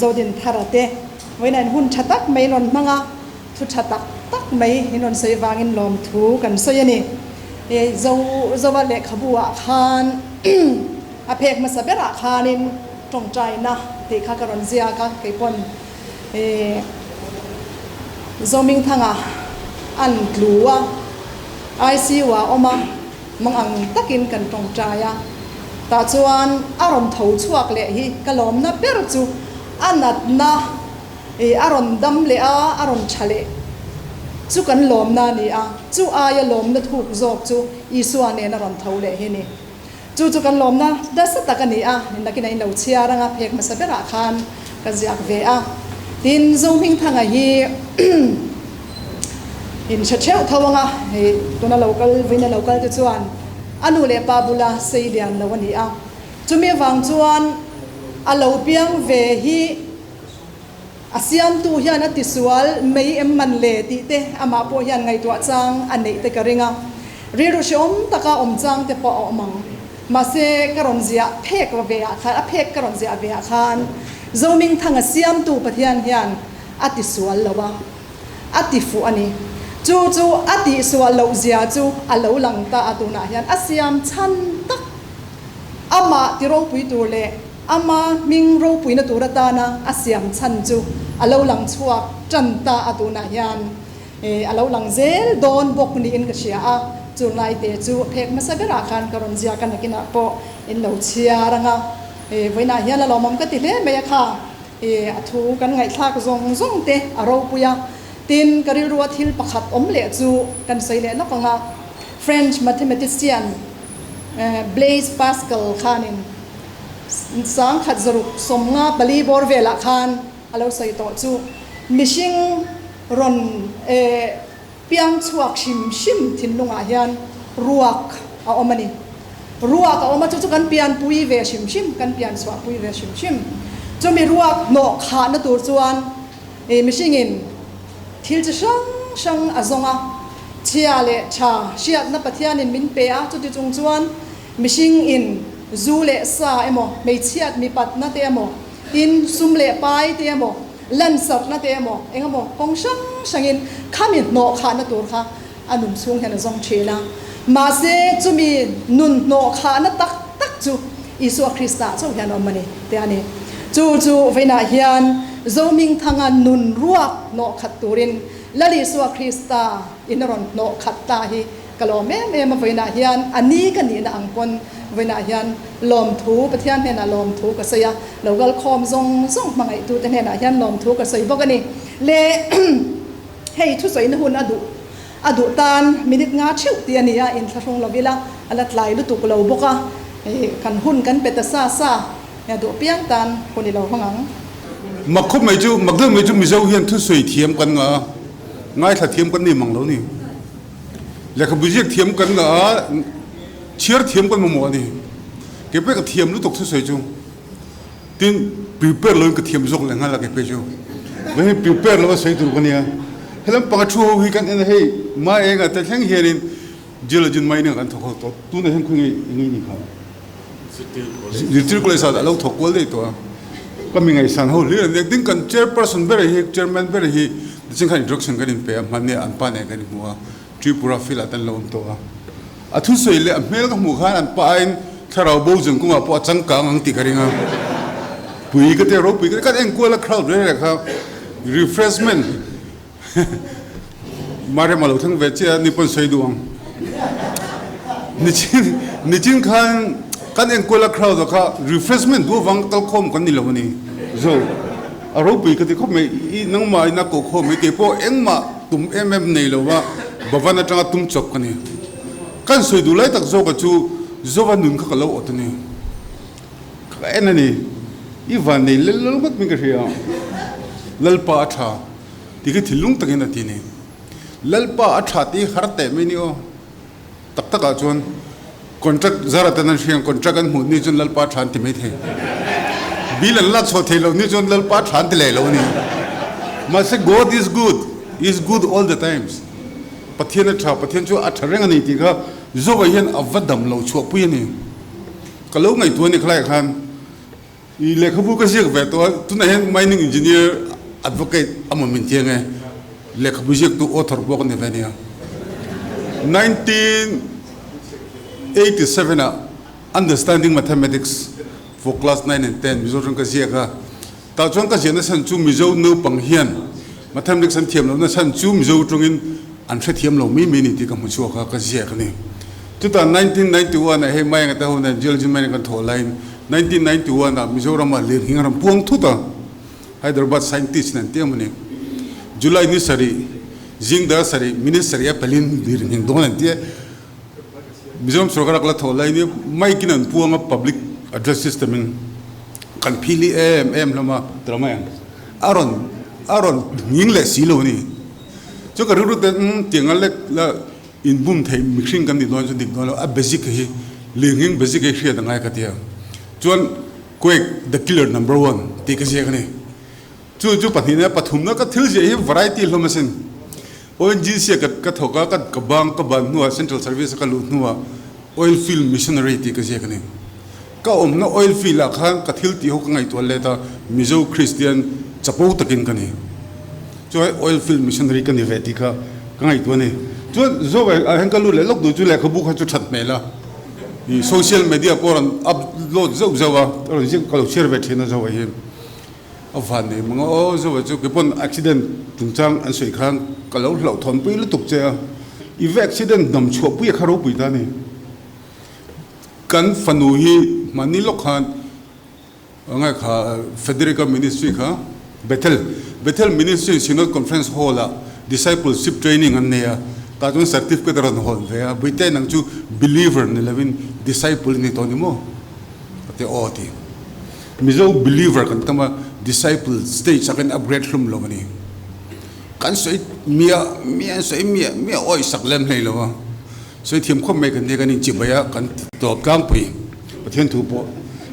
Zodinthara te vawiin in hun tha tak mai in rawn hmang a, thu tha tak tak mai in rawn sawi vangin lawmthu kan sawi a ni. Zo Zova lehkhabu ah khan a phek hmasa berah khanin tawngtaina tih kha ka rawn ziak a, kei pawn Zomingthanga an tlu a, ICU ah awm a. Mang ang takin kan tawngtai a, tah chuan a rawn tho chhuak leh hi ka lawmna ber chu a natna ih a rawn dam leh a, a rawn tha leh chu kan lawmna a ni a, chu aia lawmna thuk zawk chu Isua nen a rawn tho leh hi ni. Chu chu kan lawmna nasa tak a ni a, nakin a inlo chhiar anga phek hmasa berah khan ka ziak ve a. Tin, Zohmingthanga hi in hre theuh tho anga, hei tuna lo kal, vawiina lo kal te chuan a nu leh pa bula sei lian lo a ni a. Chumi avang chuan a lo piang ve hi A siamtu hian a tisual mai em man le tih te amah pawh hian ngaihtuah chang a neih te ka ring a, rilru hrehawm taka awm chang te pawh a awm ang. Mahse, ka rawn ziah phek ve ah khan, a phek ka rawn ziah ve ah khan Zomingthanga siamtu Pathian hian a tisual lo a, a ti fuh a ni. Chu chu a tihsual loh zia chu a lo lang ta a, tunah hian a siam chhan tak amah ti ropui tur leh Ama hming ropuina tur atana a siam chhan chu a lo lang chhuak tan ta a, tunah hian a lo lang zel dawn bawk niin ka hria a, chulai te chu phek hmasa berah khan ka rawn ziak a, nakinah pawh in lo chhiar ang a, vawiinah hian a lawmawm ka ti hle mai a kha, a thu kan ngaihthlak zawng zawng te a ropui a, tin ka rilrua thil pakhat awm leh chu kan sawi leh lawk ang a, French mathematician Blaise Pascal khanin 1654 bawr velah khan a lo sawi tawh chu mihring rawn piang chhuak hrim hrim thinlungah hian ruak a awm a ni. Ruak a awm a, chu chu kan pianpui ve hrim hrim, kan pian chhuahpui ve hrim hrim. Chumi ruak hnawh khahna tur chuan mihringin thil chi hrang hrang a zawng a, chhia leh tha hriatna Pathianin min pe a, chuti chung chuan Mihring in zu leh sa emaw, hmeichhiat mipatna te emaw, tin sum leh pai te emaw, lansarhna te emaw, eng emaw kawng hrang hrangin khami hnawh khahna tur kha a nun chhung hian a zawng thin a. Mahse, chumi nun hnawh khahna tak tak chu Isua Krista chauh hian a awm a ni, tih a ni. Chu chu vawiinah hian Zohmingthanga nun ruak hnawh khat turin Lal Isua Krista in a rawn hnawh khat ta hi Ka lawm em em a, vawiinah hian a ni ka nihna ang pawn vawiinah hian lawmthu, Pathian hnenah lawmthu ka sawi a, lo kal khawm zawng zawng hmangaihtute hnenah hian lawmthu ka sawi bawk a ni. Le hei thusawina hun a duh a duh tan minute nga theuh tih a ni a, inthlahrung lo ila a la tlai lutuk lo bawk a, hei kan hun kan pe ta sa sa, a duh piang tan hun i lo hmang ang. Mak khawp mai chu, mak deuh mai chu Mizo hian thusawi thiam kan ngah a, ngaithla thiam kan ni mang lo ni. Lehkhabu ziak thiam kan ngah a, chhiar thiam kan mamawh a ni. Kei pawh ka thiam lutuk thusawi chu. Tin, prepare loin ka thiam zawk leh nghal a kei pawh chu. Hei prepare lo a sawi tur ka nia. Helam panga thu ho hi kan en a hei ma enga te thleng hianin geology mining ah kan thawk ho tawp. Tunah hian khawnge eng nge ni kha? Zirtir college ah a lo thawk kual daih tawh a. Ka mi ngaihsan ho hlir a nia. Tin, kan chairperson ber hi, chairman ber hi Nichin khan introduction kan inpe a, hmanni an pa nen kan inhmu a, Tripura field ah te an lo awm tawh a. A thusawi leh a hmel ka hmuh khan an pa aiin thlarau bo zun kawngah pawh a changkang ang tih ka ring a. Pui ka tia ropui ka tia, kan enkual a crowd reng reng kha refreshment Mariam a lo thleng ve chiah a, ni pawn sawi duh ang. Nichin nichin khan kan enkual a crowd ah kha refreshment duh avang kal khawm kan ni lo a ni. Zo. A ropui ka ti khawp mai, i nangmah in a koh khawm mai keipawh engmah tum em em nei lo va, Bhavan atanga tum chawp ka ni. Kan sawi duh lai tak zawka chu Zova nun kha ka lo awt a ni. Ka en a ni, i van nei lel lel ngawt min ka hria a, Lalpa a tha ti khi thinlung takin a ti ni. Lalpa a tha tih har teh mai ni aw. Tak takah chuan contract zara ten an hriang contract an hmuh ni chuan Lalpa tha an ti mai thei. Bill an lak chhuah thei loh ni chuan Lalpa tha an ti leh lo a ni. Mahse God is good, is good all the times. Pathian a tha, Pathian chu a tha reng a ni tih kha Zoa hian a va dam lo chhuahpui a ni. Ka lo ngaihtuah a ni khalaiah khan. I lehkhabu ka ziak ve tawh a, tunah hian mining engineer advocate a maw min ti ange, lehkhabu ziaktu author pawh ka ni ve ania. 1987 ah Understanding Mathematics for Class 9 and 10 Mizo tawng ka ziak a, tah chuan ka ziahna chhan chu Mizo naupang hian Mathematics an thiam lohna chhan chu Mizo tawngin an hrethiam lo mai mai ni tih ka hmu chhuak a, ka ziak a ni. Chutah 1991 ah hei Maenga te ho nen Geology Mining kan thawh laiin 1991 ah Mizoram ah lirnghing a rawn puang thut a, Hyderabad scientist nen tiang a ni. July ni sarih, zing dar sarih, minute sarih a pelin lirnghing dawn an ti a. Mizoram sorkar a kal a thawh lai nia mic in an puang a public address system in kan phili em em hlawm a tira mai ang a rawn a rawn nghing leh si lo a ni chu ka rilru te umm tiang a lek la in bum theih mihring kan nih dawn chu dik dawn lo a basic hi lirnghing basic hi hriat a ngai ka tia chuan quake the killer number one tih ka ziak a ni. Chu chu pahnihna pathumna ka thil ziah hi variety hlawm asin. ONGC ah ka thawk a, ka bang ka ban hnuah Central Service a ka luh hnuah Oil Field Missionary tih ka ziak a ni. Ka awmna oil field ah khan ka thil tih ho ka ngaihtuah let a, Mizo Kristian chapo takin ka ni. Chuan Oil Field Missionary ka ni ve tih kha ka ngaihtuah a ni. Chuan zawk ah hian ka lut leh lawk duh chu lehkhabu kha chu that hmel a, ih social media pawh rawn upload zauh zauh a, rawn ziak ka lo chhiar ve thin a zawk ah hian. A van nei mang a, aw Zoa chu kei pawn accident chungchang an sawi khan ka lo hlauhthawn pui lutuk che a, i va accident dam chhuah pui a kha ropui ta a ni. Kan fanu hi hmanni lawk khan ngai kha Federica Ministry kha Bethel Bethel Ministry Synod Conference Hall ah Discipleship Training an nei a, tah chuan certificate a rawn hawn ve a, Buite nang chu believer ni lovin disciple i ni tawh ni maw? A ti aw a ti. Mizo believer kan tam a, disciple stage a kan upgrade hlum lo a ni. Kan sawi miah miah an sawi miah miah awih sak lem hlei lo a, sawi thiam khawp mai kan nia kan inchibai a, kan tawp tlangpui Pathian thu pawh.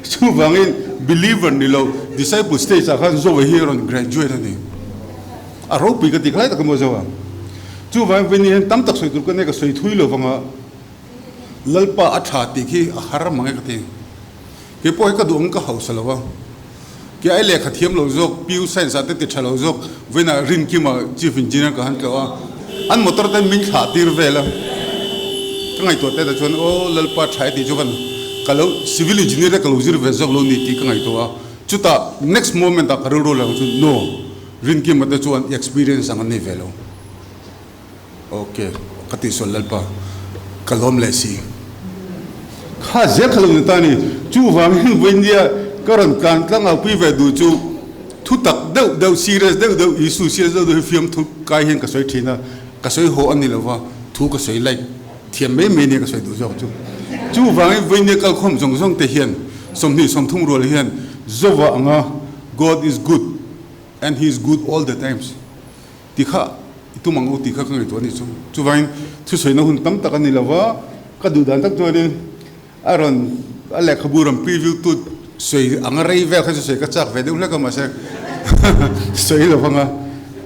Chuvangin believer ni lo disciple stage ah khan Zoe hi a rawn graduate a ni. A ropui ka ti khalai tak a maw Zoa. Chuvangin vawiin hian tam tak sawi tur ka nia ka sawi thui lo vang a, Lalpa a tha tih khi a har mang e ka ti. Kei pawh hi ka duh ang ka hausa lo a, kei ai lehkha thiam lo zawk, PU Science ah te ti tha lo zawk, vawiinah Rinkima Chief Engineer ka han tlawh a, an motor te min thlah tir vel a, ka ngaihtuah te ta chuan aw Lalpa tha e tih chu kan ka lo Civil Engineer te ka lo zir ve zawk lo ni tih ka ngaihtuah a, chutah next moment ah ka rilru lang chu no, Rinkima te chuan experience ang an nei ve lo. Ok, ka tih sual Lalpa, ka lawm leh si. Kha zel kha lo ni ta ni. Chuvangin vawinia ka rawn tlan tlang au pui ve duh chu thu tak deuh deuh, serious deuh deuh, issue serious deuh deuh hi fiamthu kai hian ka sawi thin a, ka sawi haw a ni lova, thu ka sawi like thiam mai mai nia ka sawi duh zawk chu. Chuvangin vawinia kalkhawm zawng zawng te hian 20 30 rual hian Zova anga God is good and he is good all the times. Ti kha i tum ang u tih kha ka ngaihtuah a nih chu. Chuvangin thusawiina hun tam tak a ni lo va, ka duh dan tak chuanin a rawn a lehkhabu rawn preview tu sawi anga rei vel kha chu sawi ka chak ve deuh hlek a mahse sawi lo vang a.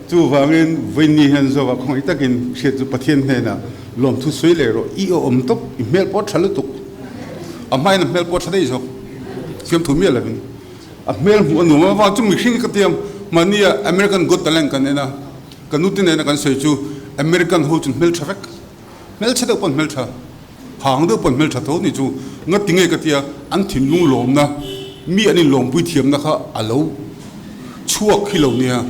Chuvangin vawiinni hian zawkah khawngaih takin hriat chu Pathian hnenah lawmthu sawi leh rawh, i awm tawp, i hmel pawh tha lutuk, a hmain a hmel pawh tha daih zawk, fiamthu miah lovin. A hmel hmuh a nuam avang chu mihring ka tiam mahnia American Got Talent kan en a, ka nute nena kan sawi chu American ho chu hmeltha vek, hmelchhe deuh pawn hmeltha, hang deuh pawn hmeltha tho ni chu ngati nge ka tia an thinlung lawmna mi an inlawmpui thiamna kha a lo chhuak khi lo nia.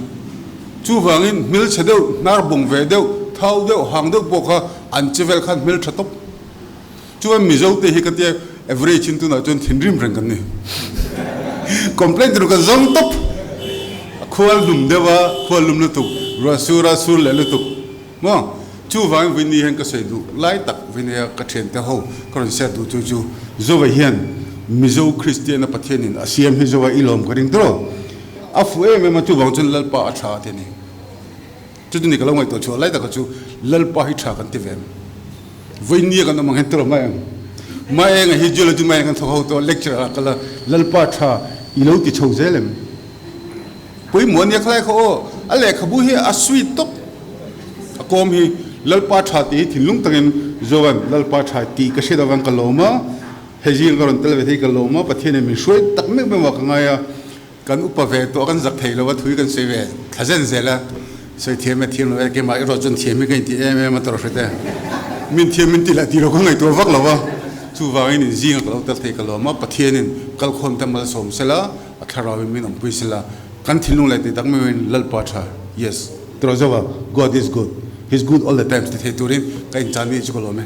Chuvangin hmelchhe deuh, hnar bawng ve deuh, thau deuh, hang deuh pawh kha an che vel khan hmeltha tawp. Chuan Mizo te hi ka tia average in tunah chuan thinrim reng kan ni. Complaint tur kan zawng tawp. A khual hlum deuh a, khual lum lutuk, ruah sur a sur leh lutuk maw. Chuvangin vawiin hian ka sawi duh lai tak vawiin a ka thiante ho ka rawn share duh chu chu Zova hian Mizo Kristian a Pathian in a siam hi Zova i lawm ka ring tawh. A fuh em em a chuvang chuan Lalpa a tha a ti a ni. Chu chu ni ka lo ngaihtuah chhuah lai taka chu Lalpa hi tha kan ti ve em. Vawinia kan awm ang hian tawrh mai ang. Maenga hi geology maenga kan thawk ho tawh lecture ah kal a, Lalpa tha i lo ti chho zel em? Pawimawh ania khalai kha aw, a lehkhabu hi a sweet tawp. A kawm hi Lalpa tha tih hi thinlung takin Joan Lalpa tha tih ka hriat avang ka lawm a. Hei zing ka rawn tel ve thei ka lawm a, Pathianin min hruai tak meuh meuh ah ka ngai a, kan upa ve tawh a, kan zak thei lo a, thui kan sawi ve thla zen zel a, sawi thiam e thiam lo e, keimah erawh chuan thiam hi ka inti em em a tawrh hret e, min thiam min ti lah ti lo ka ngaihtuah vak lo a, chuvangin in zinga ka lo tel thei ka lawm a, Pathianin kalkhawm te malsawm sela, a thlarauin min awmpui sela, kan thinlung leh ti tak meuhin Lalpa tha, yes, tawrh zauh a, God is good, He's good all the times ti thei turin ka inchan ni chu ka lawm e.